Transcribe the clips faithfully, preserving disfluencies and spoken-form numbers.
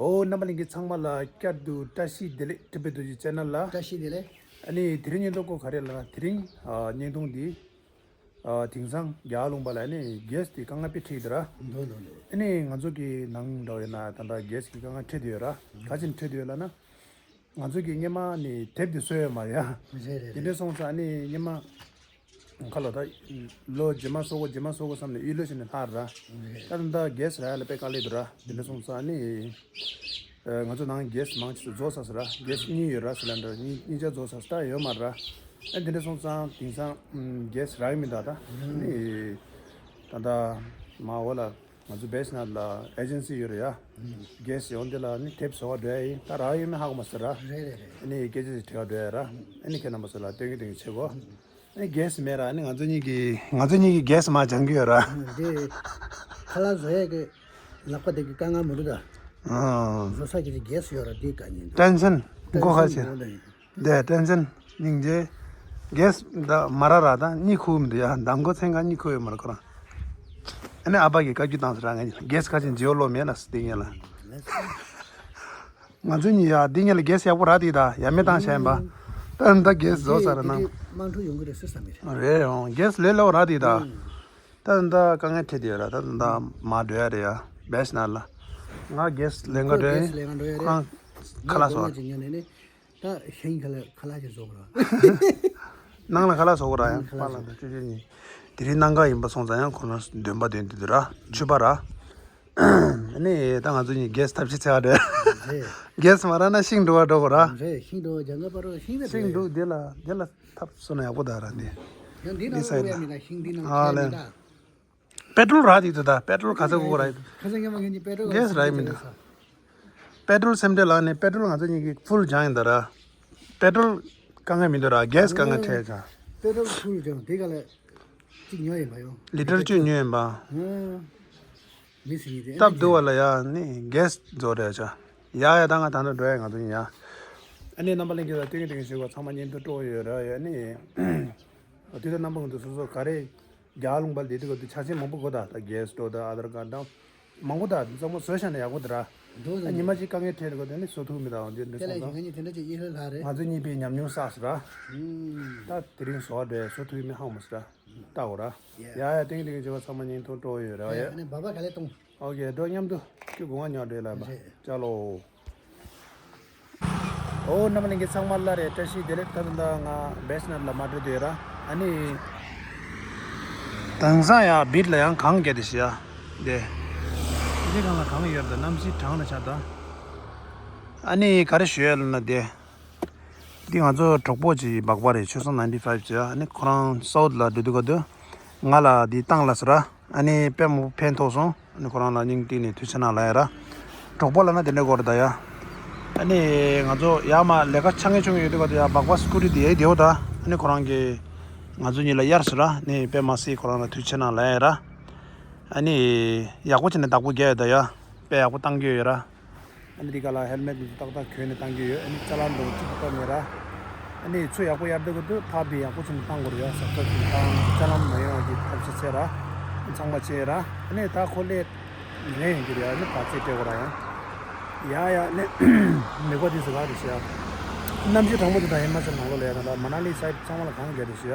ཨོ། རྣམ་པ་ལྷན་རྒྱས་ཚང་མ་ལ་བསྐྱར་དུ་བཀྲ་ཤིས་བདེ་ལེགས། ཊི་བི་རྡོ་རྗེ་ཅེ་ནལ་ལ། བཀྲ་ཤིས་བདེ་ལེགས། ཨ་ནི་དེ་རིང་བརྙན་ཐུང་སྐོར་ག་རེ་ལབ་ན། དེ་རིང་ཨ་བརྙན་ཐུང་འདི་ཨ་དེང་སང་རྒྱ་ལུང་པ་ལ་ནི་གེ་སི་དེ་དཀའ་ངལ་དཔེ་འཕྲད་ཀྱི་འདུག་ར། འདུག་འདུག་འདུག་ཨ་ནི་ང་ཚོ་གི་ནང་འདྲ་བོ་ཡིན་ན་ད་ལྟ་གེ་སི་གི་དཀའ་ངལ་འཕྲད་བསྡད་ཡོད་ར། ག་ཅིན་འཕྲད་བསྡད་ཡོད་ལབ་ན། ང་ཚོ་གི་སྔོན་མ་ནི་དེབ་དེ་བཟོས་ཡོད་མ་རེད་ཡ། རེད་རེད་དེ་འདྲ་རེད། སོང་ཙང་ཨ་ནི་སྔོན་མ། ཁ་ལོ་ད། ལོ་རྗེས་མ་བཟོ་དགོས་རྗེས་མ་བཟོ་དགོས་བསམ་ནས་གཡུས་ལོ་བྱས་ནས་ལྷག་ར། ད་ད་ལྟ་གེ་སི་རག་ཡ་ལ་དཔེ་དཀའ་ལས་འདུག་ར། དེ་འདྲ་སོང་ཙང་ཨ་ནི། ཨ་ང་ཚོ་ནང་གེ་སི་མང་ཆེ་ཚོ་རྫོགས་ཚར་སོང་ར། གེ་སི་གཉིས་ཡོད་ར། སི་ལིན་ཌར་གཉིས་གཉིས་ཆ་རྫོགས་ཚར་སོང་། ད་ཡོད་མ་རེད་ར། ཨ་དེ་འདྲ་སོང་ཙང་དེང་སང་གེ་སི་རག་གི་མི་འདུག་ད། ཨ་ནི། ད་ལྟ་མ་འོ་ལ། ང་ཚོ་བེ་སི་ནལ་ལ་ཨེ་ཇེན་སི་ཡོད་རེད་ཡ། གེ་སི་ཡོང་དེ་ལ་ནི་དེབ་བཟོ་བ་འགྲོ་ཡ་ཡིན། ད་རག་ཡོད་མེད་ཧ་གོ་མ་སོང་ར། རེད་རེད་རེད། ཨ་ནི་སྐད་ཆ་ཞིག་དྲི་བ་འགྲོ་ཡ་ར། ཨ་ནི་ཁྱེད་རྣམ་པ་ཚོ་ལ་སྟོན་གི་སྟོན་གི་བྱེད་གོ། ཨ་ནི་གེ་སི་མེད་ར། ཨ་ནི་ང་ཚོ་གཉིས་ཀྱིས་ང་ཚོ་གཉིས་ཀྱིས་གེ་སི་མར་སྦྱང་གི་ཡོད་ར། འདི་ཁ་ལག་བཟོ་ཡས་ཀྱི་ལག་པ་དེ་གི་དཀའ་ངལ་མི་འདུག་ད། ཨང་། བཟོ་ས་གི་གེ་སི་ཡོད་ར། དེ་དཀའ་ངལ་འདུག་ཊེན་ཤན་མགོ་ཁ་ཆེ། ཊེན་ཤན་མང་པོ་འདུག་དེ་ཊེན་ཤན་སྙིང་རྗེ། གེ་སི་ད་མ་རག་ར། ད་གཉིད་ཁུག་མི་འདུག་ཡ། མདང་དགོང་མཚན་གང་གཉིད་ཁུག་ཡོད་མ་རེད་ཁོ་རང་། ཨ་ནི་ཨ་ཕ་གིས་བཀའ་བཀྱོན་བཏང་ཟེར་ར། ང་གཉིས་ལ་གེ་སི་ཁ་ཆེ་འཇིའོ་ལོ་མེད་ལ་སི་དེ་ངེད་ལ། ང་ཚོ་གཉིས་ཡ་དེ་ངེད་ལ་གེ་སི་ཡག་པོ་རག་དེ་ད་ཡ་མེད་བཏང་བྱས་ཡིན་པ། ད་ད་གེ་སི་བཟོ་ས་ར་ན། དམངས་ཁྲོད་ཡོང་གི་རེད་ཟེར་བསམ་གི་རེད། རེད་ཡོང་གེ་སི་ལས་སླ་པོ་རག་དེ་ད། ད་ད་དཀའ་ངལ་འཕྲད་དེ་ཡོད་ར། ད་ད་མ་འགྲོ་ཡ་རེད་ཡ། བེ་སི་ནལ་ལ། ང་གེ་སི་ལེན་ག་འགྲོ་ཡ་ཡིན། ཁོ་རང་ཁ་ལག་བཟོ་བ། ད་ཤིང་ཁ་ལག་ཁ་ལག་ཅིག་བཟོ་དགོས་ར། ནང་ལ་ཁ་ལག་བཟོ་དགོས་ར་ཡང་། ནང་ལ་ཁ་ལག་པཱ་ལགས་དང་ཅོ་ཅོ་གཉིས། དེ་རིང་གནམ་གང་ཡིན་པ་སོང་ཙང་ཡང་ཁོ་རང་འདོན་པ་འདོན་དུས་དུ་ར། མཆོད་པ་ར། ཨ་ནི་ད་ང་ཚོ་གཉིས་གེ་སི་ཐབས་ཤེས་བྱེད་ག་འགྲོ། རེད། གེ་སི་མ་རག་ན་ཤིང་འགྲོ་བ་འགྲོ་དགོས་ར། རེད། ཤིང་འགྲོ་བ་ལྗང་ཁ་པར་ཤིང་ད་ཤིང་འགྲོ་འདི་ལ་འདི་ལ་ཐབས་བཟོ་ན་ཡག་པོ་ད་ར་འདི། ཡང་འདི་ནང་འདི་ས་ཡིན་ན། ཤིང་འདི་ནང་ཨ་ལེ། ཁྱེར་མི་ད། པེ་ཏྲོལ་རག་དེ་དུ་ད། པེ་ཏྲོལ་ག་ཚོད་དགོས་ར། ཁ་སང་ཉི་མ་ངེད་གཉིས་པེ་ཏྲོལ་གེ་སི་རག་མི་འདུག་པེ་ཏྲོལ་སེམས་ཁྲལ་ལངས་ནས་པེ་ཏྲོལ་ང་ཚོ་གཉིས་ཀྱིས་ཕུལ་སྦྱངས་ཡིན་ད་ར། པེ་ཏྲོལ་དཀའ་ངལ་མི་འདུག་ར། གེ་སི་དཀའ་ངལ་འཕྲད་ཀྱང་། པེ་ཏྲོལ་ཕུལ་སྦྱངས་དེ་ག་ལ་གཅིག་ཉོ་ཡིན་པ་ཡོང་། ལི་ཊར་བཅུ་ཉོ་ཡིན་པ། མི་སི་ཡིན་དེ་སྟབས་བདེ་བ་ལ་ཡ་ནི་གེ་སི་རྫོགས་རེད་ཆ། ཡ་ཡ་ད་ང་ད་ནི་འགྲོ་ཡ། ང་ཚོ་གཉིས་ཡ། ཨ་ནི་རྣམ་པ་ལྷན་རྒྱས་ལ་སྟོན་གི་སྟོན་གི་བྱེད་དགོས། ཚང་མ་བརྙན་ཐུང་སྤྲོ་ཡོད་ར་ཡ་ནི། དུས་ད་རྣམ་པ་ང་ཚོ་སོ་སོ་ག་རེ། རྒྱ་ལུང་པ་ལ་བསྡད་དུས་སྐབས་དུ་ཆ་ཆེན་མང་པོ་དགོས་ད། ད་གེ་སི་འགྲོ་ད་ཨ་དར་ཀར་ཌ་མང་པོ་ད་གཙང་མ་བཟོས་བཞག་ན་ཡག་པོ་ད་ར། འགྲོ་ད་ཉི་མ་གཅིག་དཀའ་ངལ་འཕྲད་དགོས་དུས་ནི་བཟོ་ཐུབ་མི་ད། འོན་ཏེ་འདི་དེ་ལས་སོང་ཙང་ང་གཉིས་དེ་འདྲ་ཅིག་ཡིད་ལ་ལ་རེད། ང་ཚོ་གཉིས་པའི་ཉམས་མྱོང་བསགས་སོང་ར། ད་དེ་རིང་བཟོ་བ་འདྲ་བཟོ་ཐུབ་མི་ཧ་གོ་མ་སོང་ར། ལྟ་འོ་ར། ཡ་ཡ་ཏིང་ཏིང་བྱེད་པ་ཚང་མ་བརྙན་ཐུང་སྤྲོ་ཡོད་ར་ཡ། ཨ་ནི་བ་བ་ག་ལེ་གཏོང་། ཨོ་ཀེ་འགྲོ་མཉམ་དུ་ཁྱོད་དགོང་ང་ཉོ་འདྲེ་ལ་བ་རེད། ཅ་ལོ། ཨོ་རྣམ་པ་ལྷན་རྒྱས་ཚང་མ་ལ་རེ་བཀྲ་ཤིས་བདེ་ལེགས། ད་ད་ང་བེ་སི་ནལ་ལ་མ་འགྲོ་དེ་ར། ཨ་ནི། དེང་སང་ཡ་བིད་ལ་ཡང་གངས་རྒྱག་དེ་ཤི་ཡ། དེ། དེ་གང་ལ་གངས་ཡོད་ད་གནམ་གཤིས་གྲང་ལ་ཆགས་ད། ཨ་ནི་ག་རེ་ཞུ་ཡ་ལ་ན་དེ། འདི་ང་ཚོ་གྲོགས་པོ་ཅིག་སྦག་པ་རེད། ཆོས་བཟང་ནའིན་ཊི་ཕའིབ་ཅེ་ཨ་ནི་ཁོ་རང་སའུ་ཐི་ལ་འགྲོ་དུས་ག་དུས་ང་ལ་འདི་བཏང་ལ་ཟེར་ར། ཨ་ནི་དཔེ་མང་པོ་ཕན་ཐོགས་སོང་། ཨ་ནི་ཁོ་རང་ལ་སྙིང་གཏིང་ནས་ཐུགས་རྗེ་གནང་ལ་ཡ་ར། གྲོགས་པོ་ལ་ན་དེ་འདྲ་དགོས་རེད་ད་ཡ། ཨ་ནི་ང་ཚོ་ཡ་མ་ལས་ཀ་ཆ་ངེས་ཆུང་ངེས་ཡོད་དུས་ག་དུས་ཡ་སྦག་པ་སི་ཀུ་རི་དེ་ཡ་དེའོ་ད། ཨ་ནི་ཁོ་རང་གིས་ང་ཚོ་གཉིས་ལ་གཡར་ཟེར་ར། ཨ་ནི་དཔེ་མ་སྲིད་ཁོ་རང་ལ་ཐུགས་རྗེ་གནང་ལ་ཡ་ར། ཨ་ནི་ཡག་པོ་བྱས་ནས་བདག་པོ་རྒྱག་ཡོད་ད་ཡ། དཔེ་ཡག་པོ་བཏང་གི་ཡོད་ར། ཨ་ནི་འདི་ག་ལ་ཧེལ་མེད་འདི་ཏག་ཏག་གྱོན་ནས་བཏང་གི་ཡོད། ཨ་ནི་ཅ་ལམ་འདྲ་བོ་གཅིག་པུ་བཏང་མེད་ར། ཨ་ནི་ཚུར་ཡག་པོ་གཡར་འདོད་གི་འདུག་ཐག་འདི་ཡག་པོ་བྱས་ནས་བཏང་དགོས་རེད་ཡ། ཟབ་ཐག་གི་བཏང་ཅ་ལམ་མ་ཡོང་བ་གི་ཐབས་ཤེས་བྱས་ར། ཚང་མ་བྱས་ར། ཨ་ནི་ད་ཁོ་ལས་རན་ཡོང་གི་རེད་ཡ། ཨ་ནི་བར་ཆད་སྤྲད་དགོས་ར་ཡ། ཡ་ཡ་ཨ་ནི་མི་གོ་འདི་ཟེར་ག་རེད་ཤག་གནམ་གཤིས་གྲང་མོ་འདི་དང་ཧི་མ་ཅལ་ནང་ལོགས་ལ་ཡ་ད་ལྟ་མ་ན་ལི་སའིཌ་ཚང་མ་ལ་གངས་རྒྱག་འདུག་ཤག་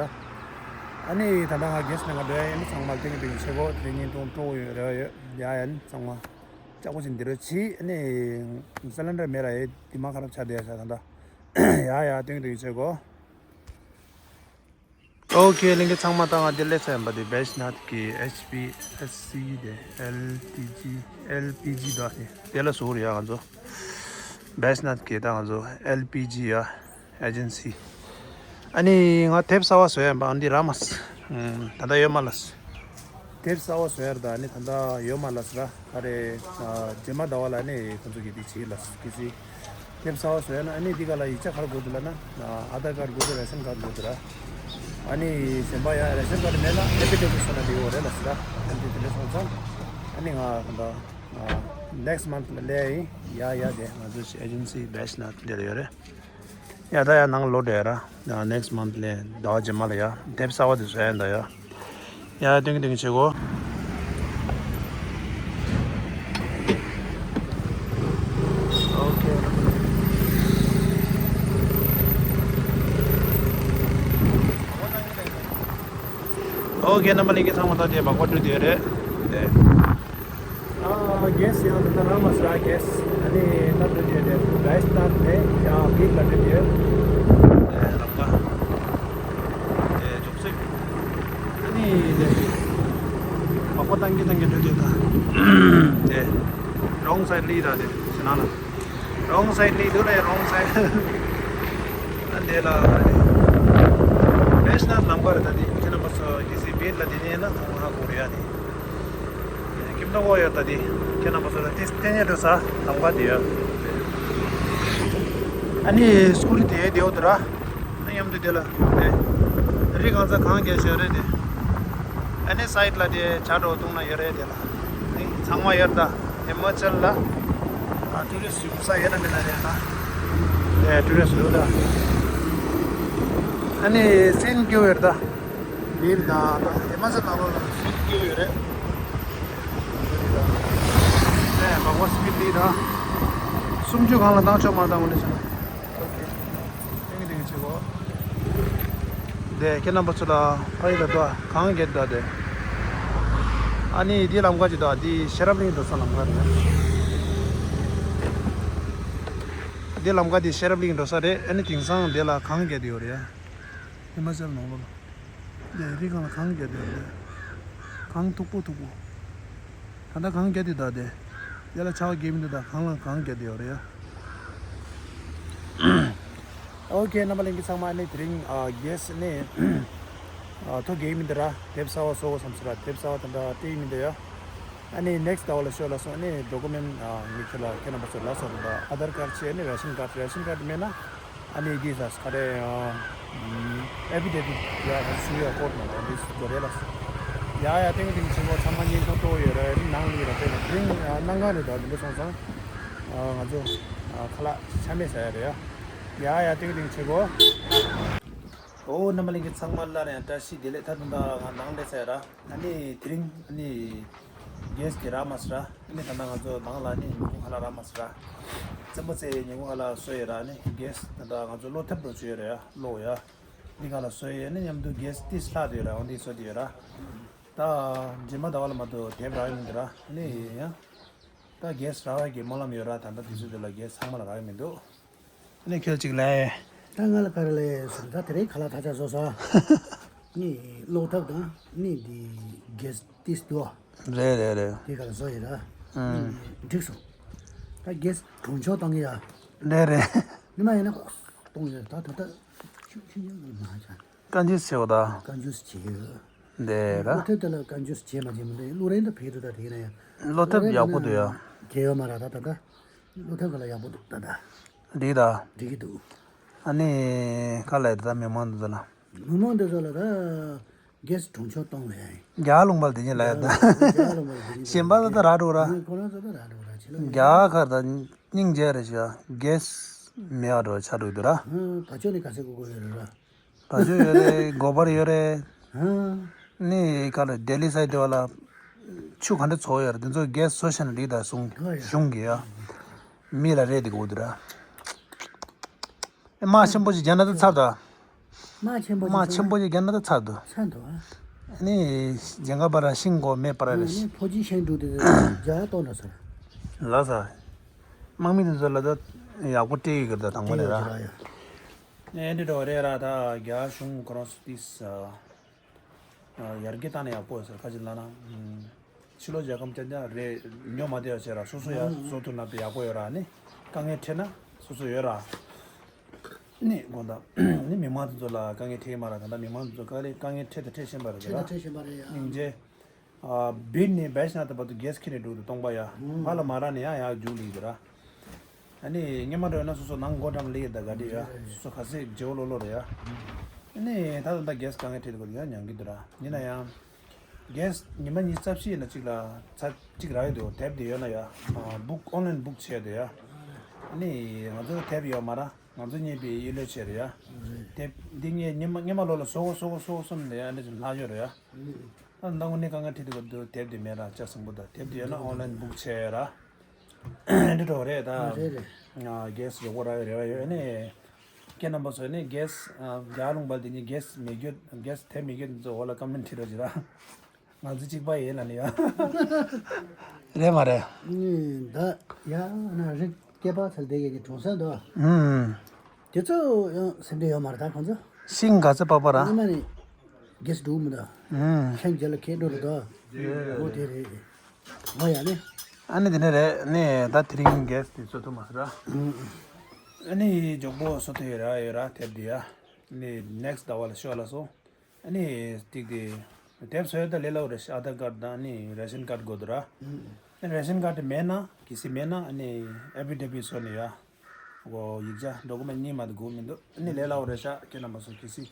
ཨ་ནི་ད་ལྟ་ང་གེ་སི་ནང་ང་འགྲོ་ཡ་ཡིན། ཨ་ནི་ཚང་མ་ཏིང་ཏིང་བྱེད་དགོས། དེ་རིང་བརྙན་ཐུང་སྤྲོ་བོ་ཡོད་རེད་ཡ། ཡ་ཡ་ཨ་ནི་ཚང་མ། ལྕགས་པོ་ཅིག་འདི་རུ་ཕྱིས། ཨ་ནི་སི་ལིན་ཌར་མེད་ར་ཡེ། དེ་མ་ཁ་རབ་ཆགས་བསྡད་ཤག་ད་ལྟ། ཡ་ཡ་ཏིང་ཏིང་བྱེད་དགོས། ཨོ་ཁེ་ལྷན་རྒྱས་ཚང་མ་ད་ང་འདི་སླེབས་ཚར་ཡིན་པ། འདི་བེ་ཤི་ནཱཐ་གི་ཨེཆ་པི་ཨེས་སི་དེ་ཨེལ་ཊི་ཇི་ཨེལ་པི་ཇི་དོ་ཨ་ནི་དེ་ལ་ཟུར་ཡ་ང་ཚོ་བེ་ཤི་ནཱཐ་གི་ད་ང་ཚོ་ཨེལ་པི་ཇི་ཡ། ཨེ་ཇེན་སི། ཨ་ནི་ང་དེབ་གསར་བ་བཟོ་ཡ་ཡིན་པ། ཨ་འདི་རག་མ་སོང་། ད་ལྟ་ཡོད་མ་ལགས། དེབ་གསར་བ་བཟོ་ཡ་རེད་ད། ཨ་ནི་ད་ལྟ་ཡོད་མ་ལགས་ར། ག་རེ། རྗེས་མ་ཟླ་བ་ལ་ནི་ཁོང་ཚོ་གིས་འདི་བྱེད་ལགས། གལ་སྲིད་དེབ་གསར་བ་བཟོ་ཡ་ན་ཨ་ནི་འདི་ག་ལ་ཡིག་ཆ་ག་རེ་དགོས་འདུག་ལབ་ན། ཨ་དྷར་ཀར་དགོས་འདུག་རེ་ཤན་ཀར་དགོས་འདུག་ར། ཨ་ནི་གཞན་པ་ཡ་རེ་ཤན་ཀར་མེད་ན་ཨེ་ཕི་ཌེ་བིཊ་བཟོ་ན་འགྲིག་གི་རེད་ལགས་ར། ཨ་ནི་དེ་འདྲ་སོང་ཙང་ཨ་ནི་ང་ད་ལྟ་ནེག་སི་ཊི་མན་ཐི་ལ་སླེབས་ཡིན། ཡ་ཡ་དེ་ང་ཚོའི་ཨེ་ཇེན་སི་བེ་ཤི་ནཱཐ་འདི་ལ་ཡོད་རེད། ཡ་ད་ཡ་ནང་ལོག་འགྲོ་ཡ་ར། ནེག་སི་ཊི་མན་ཐི་ལ་ཟླ་བ་རྗེས་མ་ལ་ཡ་དེབ་གསར་བ་དེ་བཟོ་ཡ་ཡིན་ད་ཡ། ཡ་ཏིང་ཏིང་བྱེད་དགོས། ཨོ་ཁེ། རྣམ་པ་ལྷན་རྒྱས་ཚང་མ་ད་དེ་བག་པ་འགྲོ་དེ་རེད། དེ། ཨ་གེས་ཡང་ད་ལྟ་རང་མ་ཟ་གེས་ཨ་ནི་ད་འགྲོ་དེ་རེད། བེས་ད་དེ་ཡང་བིར་ལ་འགྲོ་དེ་རེད། དེ་རང་ག་དེ་ཅོག་ཙེ་ཨ་ནི་དེ་བག་པ་བཏང་གི་བཏང་གི་འགྲོ་དེ་ད་དེ་རོང་སའིཌ་ལི་ད་དེ་ཟེར་ན་ལ། རོང་སའིཌ་ནས་འདུག་ལ་རོང་སའིཌ། ཨ་འདི་ལ་བེས་ན་ལམ་ཁ་རེད། ད་འདི་ཁྱེད་རྣམ་པ་ཚོ་ཨི་ཟི་བིར་ལ་འདི་ནས་ན་ཚང་མ་ཧ་གོ་རེད་ཡ། འདི་ཁྱིམ་ཐོག་གོ་ཡོད། ད་འདི་ཁྱེད་རྣམ་པ་ཚོ་ལ་ཏིས་ཏན་ཡ་འགྲོ་ས་ལམ་ཁ་འདི་ཡོད། ཨ་ནི་སྐུ་རི་དེ་དེའོ་དེ་ར། ཨ་མཉམ་དུ་དེ་ལ་དེ་རི་གང་ས་གང་རྒྱ་ཤོད་རེད་དེ། ཨ་ནི་སའིཌ་ལ་དེ་བྱ་འགྲོ་བཏུང་ན་ཡོད་རེད་དེ་ལ། ཨ་ནི་ཚང་མ་ཡོད་ད། ཧི་མ་ཅལ་ལ་ཨ་ཊུ་རི་སི་ཊི་ཡོད་ས་ཡོད་ན་མེད་ན་རེད་ན། ཨེ་ཊུ་རི་སི་ཊི་ཡོད་ད། ཨ་ནི་སེན་ཀྱུ་ཡོད་ད། འདིར་ད་ད་ཧི་མ་ཅལ་ནང་ལོགས་ལ་སེན་ཀྱུ་ཡོད་རེད། ཨེ་བག་བ་སི་པི་ཌི་འདི་ད། སུམ་ཅུ་སྒང་ལ་བཏང་ཆོག་མ་བཏང་གོ་ལེ་ཟེར་ན། ཨོ་ཁེ། ཏིང་ཏིང་བྱེད་གོ། དེ་ཁྱེད་རྣམ་པ་ཚོ་ལ་ཕ་ཡུལ་ལ་འགྲོ་གང་གེད་འགྲོ་དེ། ཨ་ནི་འདི་ལམ་ཁ་ཅིག་འདུག་འདི་ཤེས་རབ་གླིང་འགྲོ་ས་ལམ་ཁ་རེད། འདི་ལམ་ཁ་འདི་ཤེས་རབ་གླིང་འགྲོ་ས་རེད། ཨ་ནི་དེང་སང་འདི་ལ་གངས་རྒྱག་གི་ཡོད་རེད། ཧི་མ་ཅལ་ནང་ལོགས་ལ། འདི་རི་སྒང་ལ་གངས་རྒྱག་གི་ཡོད་རེད། གངས་མཐུག་པོ་མཐུག་པོ། ད་ལྟ་གངས་རྒྱག་གི་འདུག་དེ། འདི་ལ་ཆར་པ་རྒྱག་མི་འདུག་ད་གངས་ལ་གངས་རྒྱག་གི་ཡོད་རེད་ཡ། ཨོ་ཁེ། རྣམ་པ་ལྷན་རྒྱས་ཚང་མ་ནི་དེ་རིང་ཨ་གེས་ནི་ཨ་ཐོ་རྒྱག་མི་འདུག་ར། དེབ་གསར་པ་བཟོ་དགོས་བསམ་སོང་ར། དེབ་གསར་པ་དེ་འདྲ་སྤྲད་མི་འདུག་ཡ། ཨ་ནི་ནེག་སི་ཊི་ཟླ་བ་ལ་ཤོད་ལ་སོང་། ཨ་ནི་ཌོ་ཀུ་མེན་ཊི་ཨ་ངས་ཁྱོད་ལ་ཁྱེད་རྣམ་པ་ཚོ་ལ་སོགས་པ་ཨ་དྷར་ཀར་བྱས། ཨ་ནི་རེ་ཤན་ཀར་ཌི། རེ་ཤན་ཀར་ཌི་མེད་ན་ཨ་ནི་འདི་ཟ་ག་རེ་ཨ་ཨེ་ཕི་ཌེ་བིཊ་ཡ་ཞུ་ཡ་ཀོར་ཊི་ནང་ལ་འདི་དགོས་རེད་ལ། ཡ་ཡ་ཏིང་ཏིང་བྱེད་གོ། ཚང་མ་བརྙན་ཐུང་སྤྲོ་ཡོད་རེད། ནང་ལ་ཡོད་ར། དེ་ལ་དེ་རིང་ཨ་གནམ་གང་རེད། ད་དེ་འདྲ་སོང་ཙང་ཨ་ང་ཚོ་ཨ་ཁ་ལག་ཆ་མེད་ཟ་ཡ་རེད་ཡ། ཡ་ཡ་ཏིང་ཏིང་བྱེད་གོ། ཨོ་རྣམ་པ་ལྷན་རྒྱས་ཚང་མ་སླར་ཡང་བཀྲ་ཤིས་བདེ་ལེགས། ད་དུང་ད་ང་ནང་སླེབས་ཚར་ཡ་ར། ཨ་ནི་དེ་རིང་ཨ་ནི་གེས་དེ་རག་མ་སོང་ར། ཨ་ནི་ད་ལྟ་ང་ཚོ་ནང་ལ་ཨ་ནི་ཉིན་གུང་ཁ་ལག་རག་མ་སོང་ར། བཙན་པོ་ཚེ་ཉིན་གུང་ཁ་ལག་བཟོས་ཡོད་ར། ཨ་ནི་གེས་ད་ལྟ་ང་ཚོ་བློ་ཐབས་འགྲོ་བཅུག་ཡོད་ར་ཡ། བློ་ཡ། འདི་ག་ལ་བཟོས་ཡོད། ཨ་ནི་མཉམ་དུ་གེས་ཏིས་ལྷག་དེ་ཡོད་ར། འོ་འདི་བཟོ་དེ་ཡོད་ར། ད་རྗེས་མ་ཟླ་བ་ལ་མ་གཏོགས་དེབ་རག་ཡོད་མི་འདུག་ར། ཨ་ནི་ཡ། ད་གེས་རག་ཡ་གི་སྨོན་ལམ་ཡོད་ར། ད་ལྟ་དུས་ཚོད་འདི་ལ་གེས་ཚང་མ་ལ་རག་ཡོད་མི་འདུག་ཨ་ནི་ཁྱོད་ཅིག་ལ། ད་ང་ལ་ག་རེ་ལས་སོང་། ད་དེ་རིང་ཁ་ལག་ད་ཆ་བཟོ་ས། ནི་བློ་ཐབས་དང་ནི་འདི་གེས་ཏིས་དུ་བ། རེད་རེད་རེད། དེ་ག་ལ་བཟོ་ཡིན་ར། ཨང་། འགྲིག་སོང་། ད་གེས་གྲོང་ཆོག་བཏང་གི་ཡ། རེད་རེད། ནི་མ་ཡིན་ན་ཁོག་གཏོང་ཡོད། ད་ད་ད་ཆུ་ཆུ་ཡང་མ་ཆ། བཀའ་འདྲི་ཟེར་བ་ད། བཀའ་འདྲི་བྱེད་ཡོད། འདི་ར། བློ་ཐབས་དེ་ལ་བཀའ་འདྲི་བྱེད་མ་བྱེད་མི་འདུག་བློ་རིག་ད་ཕེབས་འདུག་ད་དེ་ཡིན་ན་ཡང་། བློ་ཐབས་ཡག་པོ་འདུག་ཡ། གལ་ཡོད་མ་ར། ད་ད་ད། བློ་ཐབས་ག་ལ་ཡག་པོ་འདུག་ད་ད། འགྲིག་ད། འགྲིག་གི་འདུག་ཨ་ནི་ག་ལ་ད་མི་མང་འདི་ཚོ་ལ། མི་མང་འདི་ཚོ་ལ་ད་གེས་གྲོང་ཆོག་གཏོང་ལ་ཡ་ཡིན། རྒྱ་ལུང་པ་དེ་ཉིད་ལ་ཡ་ད། རྒྱ་ལུང་པ་དེ་ཉིད་གཞན་པ་ལ་ད་ར་འགྲོ་ར། ཁོ་རང་ཚོ་ད་ར་འགྲོ་ར་ཆེ་ལ། རྒྱ་གར་ད་སྙིང་རྗེ་རེད་ཤག་གེས་མེད་འགྲོ་ཆ་འགྲོ་འདུག་ར། ད་ཆོ་ནི་ག་ཚད་གོ་གོ་ཡོད་རེད་ར། ད་ཆོ་ཡོད་རེད། གོ་བར་ཡོད་རེད། ནི་ག་ལ་ལྡི་ལི་སའི་དེ་བ་ལ་ཆུ་ག་འདྲ་ཚོ་ཡོད་རེད། དེ་ཚོ་གེས་བཟོ་ཤེས་ན་འགྲིག་ད་གསུང་། ཨོ་ཡ། གཞུང་གི་ཡ། མི་ལ་རེད་དེ་གོ་འདུག་ར། དམག་ཆེན་པོ་ཞིག་རྒྱག་ན་ད་ཚར་ད། དམག་ཆེན་པོ་ཞིག་དམག་ཆེན་པོ་ཞིག་རྒྱག་ན་ད་ཚར་འདུག་ཚར་འདུག་ཨ། ནི་ཇན་ག་པ་ར་ཤིང་གོ་མེད་པ་ར་རེད། ནི་ཕོ་ཅི་ཤན་འགྲུག་དེ་རྒྱ་གཏོང་འགྲོ་ས་རེད། ལ་ས། དམག་མི་དེ་ཚོ་ལ་ད་ཡག་པོ་སྤྲད་ཡོད་གི་རེད་ད། དང་པོ་ནས་ར། ཨེ་འདྲ་འགྲོ་རེད་ར། ད་རྒྱ་གཞུང་ཁོ་རང་ཚོ་ཏིས་ཡར་རྒྱས་བཏང་ན་ཡག་པོ་ཡོད་ས་རེད། ཁ་ཅིག་ལབ་ན་ཕྱི་ལོགས་རྒྱལ་ཁམས་རྐྱང་རྐྱང་རེད། ཉོ་མ་བདེ་བ་བྱས་ར། སོ་སོ་ཡར་བཟོ་ཐུབ་ན་དཔེ་ཡག་པོ་ཡོད་ར། ནི་དཀའ་ངལ་འཕྲད་ན་སོ་སོ་ཡོད་ར། ནི་དགོངས་དག་ནི་མི་མང་དེ་ཚོ་ལ་དཀའ་ངལ་འཕྲད་ཀྱི་མ་རེད། ད་ལྟ་མི་མང་དེ་ཚོ་དཀའ་ལས་དཀའ་ངལ་འཕྲད་དང་འཕྲད་བཞིན་པ་རེད། འཕྲད་དང་འཕྲད་བཞིན་པ་རེད་ཡ། སྙིང་རྗེ། ཨ་བིར་ནི་བེ་ཤ་ན་ད་བར་དུ་གེས་ཁྱེར་ནས་འགྲོ་འདུག་སྟོང་པ་ཡ། ཨང་། ང་ལ་མ་རག་ནས་ཡང་ཡར་རྒྱུགས་ལེ་འདུག་ར། ཨ་ནི་སྔོན་མ་འགྲོ་ཡོད་ན་སོ་སོ་ནང་སྒོ་འགྲམ་ལེ་ཡོད་ད་ག་འདྲ་ཡ། སོ་སོ་ག་ཚད་བརྗེ་བོ་ལོ་ལོ་རེད་ཡ། ཨ་ནི་ད་ད་ད་གེས་དཀའ་ངལ་འཕྲད་དུས་ཡང་མྱང་གི་འདུག་ར། ཡིན་ན་ཡང་། གེས་ཉི་མ་ཉི་ཤུ་རྩ་བཞི་ཡིན་ན་གཅིག་ལ་ཚར་གཅིག་རག་གི་འདུག་དེབ་དེ་ཡོད་ན་ཡ། ཨ་བུག་ཨོན་ལན་བུག་བྱས་འདུག་ཡ། ཨ་ནི་ང་ཚོ་དེབ་ཡོད་མ་ར། ང་ཚོ་གཉིས་པོས་ཡིད་ལས་བྱས་རེད་ཡ། རེད། དེབ་འདི་ངས་སྔོན་མ་སྔོན་མ་ལོ་ལ་བཟོ་དགོས་བཟོ་དགོས་བཟོ་དགོས་བསམ་ནས་ཡ་འདི་ཚོ་ལྷག་ཡོད་རེད་ཡ། ཨ་ནི་ད་དངོས་གནས་དཀའ་ངལ་འཕྲད་དུས་སྐབས་དུ་དེབ་དེ་མེད་ར། ལྕགས་ཟམ་པོ་དང་དེབ་དེ་ཡོད་ན་ཨོན་ལན་བུག་བྱས་ཡོད་ར། ཨ་ནི་འགྲོ་རེད་ད། ཨ་རེད་རེད། ཨ་གེས་ཡག་པོ་རག་ཡོད་རེད་བ། ཡོད་ནི། ཁྱེད་རྣམ་པ་ཚོ་ནི་གེས་རྒྱ་ལུང་པ་དེ་ཉིད་གེས་མི་རྒྱུད་གེས་དེབ་མི་རྒྱུད་ཚོ་འོག་ལ་ཀོ་མེན་ཊི་བྲིས་རོགས་བྱེད་ར། ང་ཚོ་གཅིག་པ་ཡིན་ལ་ནི་ཡ། རེད་མ་རེད། ནི་ད་ཡ་ན་རིགས་སྐྱེས་པ་ཚལ་དེ་གའི་གྲོང་གསེབ་དོ། ཨུམ། དེ་ཚོ་ཡང་སེམས་ཁྲལ་ཡོད་མ་རེད་ད་ཁོང་ཚོ། ཤིང་ག་ཚོད་པགས་པ་ར། ཨ་མ་ནི་གེས་འགྲོ་མི་འདུག་ཨུམ། ཤིང་རྒྱ་ལ་ཁེ་འགྲོ་རེད་དོ། འོ་དེ་རེད། ཨ་ནི་དེ་ནས་རེད་ནི་ད་དེ་རིང་གེས་དེ་ཚོ་ཐུབ་མ་སོང་ར། ཨ་ནི་མགྱོགས་པོ་བཟོ་ཐུབ་ཡོད་ར་ཡོད་ར་དེབ་དེ་ཡ། ནི་next ཟླ་བ་ལ་ཤོག་ལ་སོང་། ཨ་ནི་ཏིག་དེ་དེབ་བཟོ་ཡོད་ད་ལས་སླ་པོ་རེད་ཤག་ཨ་དྷར་ཀར་དང་ནི་རེ་ཤན་ཀར་དགོས་འདུག་ར། ཨ་ནི་རེ་ཤན་ཀར་དེ་མེད་ན་གལ་སྲིད་མེད་ན་ཨ་ནི་ཨེ་ཕི་ཌེ་བིཊ་བཟོ་ནི་ཡ། འོ་ཡིག་ཆ་ཌོ་ཀུ་མེན་ཊི་གཉིས་མ་དེ་དགོས་མི་འདུག་ཨ་ནི་ལས་སླ་པོ་རེད་ཤག་ཁྱེད་རྣམ་པ་ཚོ་གལ་སྲིད་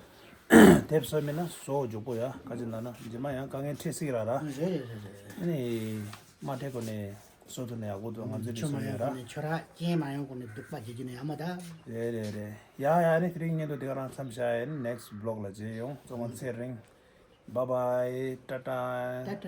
དེབ་བཟོ་མེད་ན་བཟོ་མགྱོགས་པོ་ཡ་ག་ཅི་ལབ་ན་རྗེས་མ་ཡང་དཀའ་ངལ་འཕྲད་སྲིད་ར་ར། རེད་རེད་རེད་རེད། ཨ་ནི་མ་འཕྲད་གོང་ནས་བཟོ་ཐུབ་ན་ཡག་པོ་འདུག་ང་ཚོའི་ཆུ་རིག་མ་གསུམ་ཡོང་ཡོད་ར། གོང་ནས་ཆུ་རགས་རྐྱེན་མ་ཡོང་གོང་ནས་སྡུག་པ་བྱེད་ཀྱི་ནས་ཡག་མོ་ད། རེད་རེད་རེད། ཡ་ཡ་ནི་དེ་རིང་བརྙན་ཐུང་འདི་ག་རང་མཚམས་བཞག་ཡིན། next vlog ལ་མཇལ་ཡོང་། བཙོན་ཁང་ཚེ་རིང་། bye bye ཏ་ཏ། ཏ་ཏ།